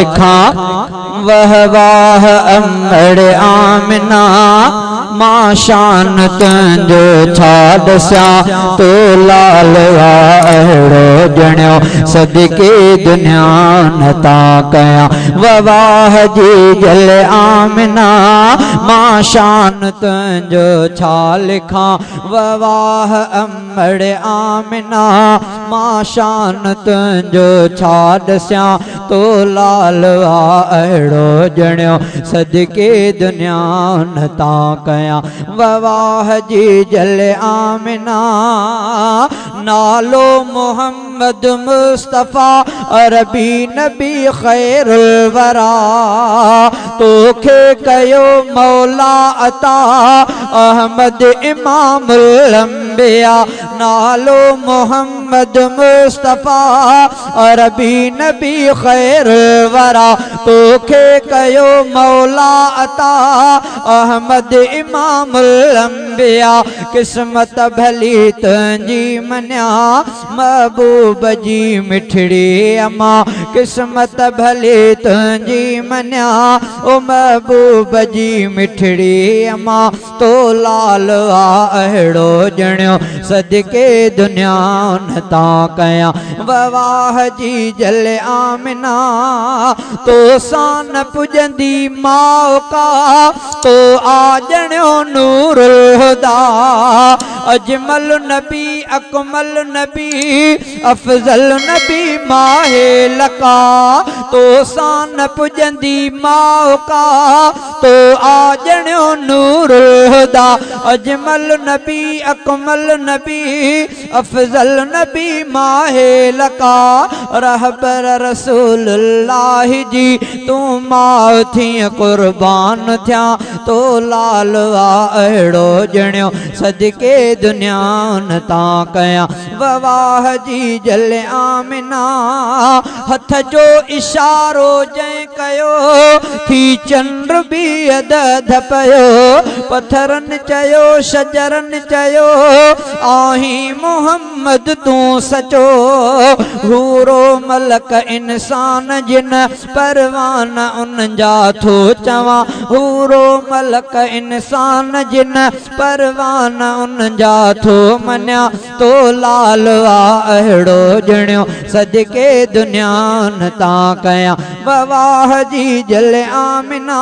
لکان؟ وه واه امڙ آمنه مان شان تنهنجو ڇا ڏسيان، تو لال آ اهڙو ڄڻيو، صدقي دنيا نه تان ڪيان. وه واه جيجل آمنه مان شان تنهنجو ڇا لکان، وه واه امڙ آمنه مان شان تنهنجو ڇا ڏسيان، تو لال آ اهڙو ڄڻيو، صدقي دنيا نه تان ڪيان. وواهه جيجل آمنه نالو محمد مصطفيٰ عربي نبي خير الوريٰ، توکي ڪيو مولا عطا احمد امام الانبياء. نالو محمد مصطفيٰ عربي نبي خير الوريٰ، توکي ڪيو مولا عطا احمد امام الانبياء. قسمت ڀلي تنهنجي مڃيان محبوب جي مٺڙي امان، قسمت ڀلي تنهنجي مڃيان او محبوب جي مٺڙي امان. تو لال آ اهڙو ڄڻيو، صدقي دنيا ان تان ڪيان. وواهه جيجل آمنه تو سان نه پڄندي ماء ڪا، تو آ ڄڻيو نور الهديٰ. اجمل نبي اڪمل نبي افضل نبي ماهه لقا، تو سان نه پڄندي ماء ڪا، تو آ ڄڻيو نور الهديٰ. اجمل نبي اڪمل نبي افضل نبي ماهه لقا، رهبر رسول الله جي تون ماء ٿينء قربان ٿيان. تو لال آ اهڙو ڄڻيو، صدقي دنيا ان تان ڪيان. وواهه جيجل آمنه هٿ جو اشارو جنهن ڪيو، ٿي چنڊ به اڌ اڌ پيو. پٿرن چيو شجرن چيو، آهين محمد تون سچو. حورو ملڪ انسان جن، پروانه انهن جا ٿو چوان. حورو ملڪ انسان جن، پروانه انهن جا ٿو مڃان. تو لال آ اهڙو ڄڻيو، صدقي دنيا ان تان ڪيان. وواهه جيجل آمنه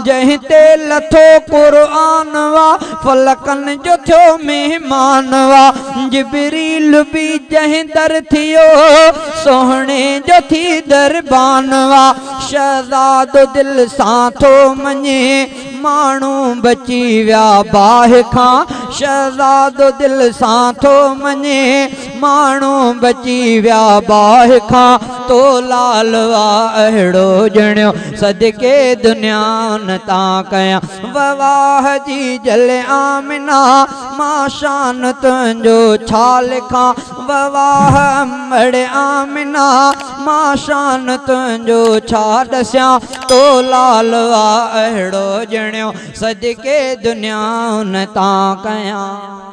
جنهن تي لٿو قرآن وا، فلڪن جو ٿيو مهمان وا. جبريل به جنهن در ٿيو، سهڻي جو ٿي دربان وا. شهزادو دل سان ٿو مڃي، ماڻهو بچي ويا باهه کان. شهزادو دل سان ٿو مڃي، ماڻهو بچي ويا باهه کان. تو لال آ اهڙو ڄڻيو، صدقي دنيا ان تان ڪيان. وواهه جيجل آمنه مان شان تنهنجو ڇا لکان. وواهه امڙ آمنه مان شان تنهنجو ڇا ڏسيان. تو لال آ اهڙو ڄڻيو، صدقي دنيا ان تان ڪيان.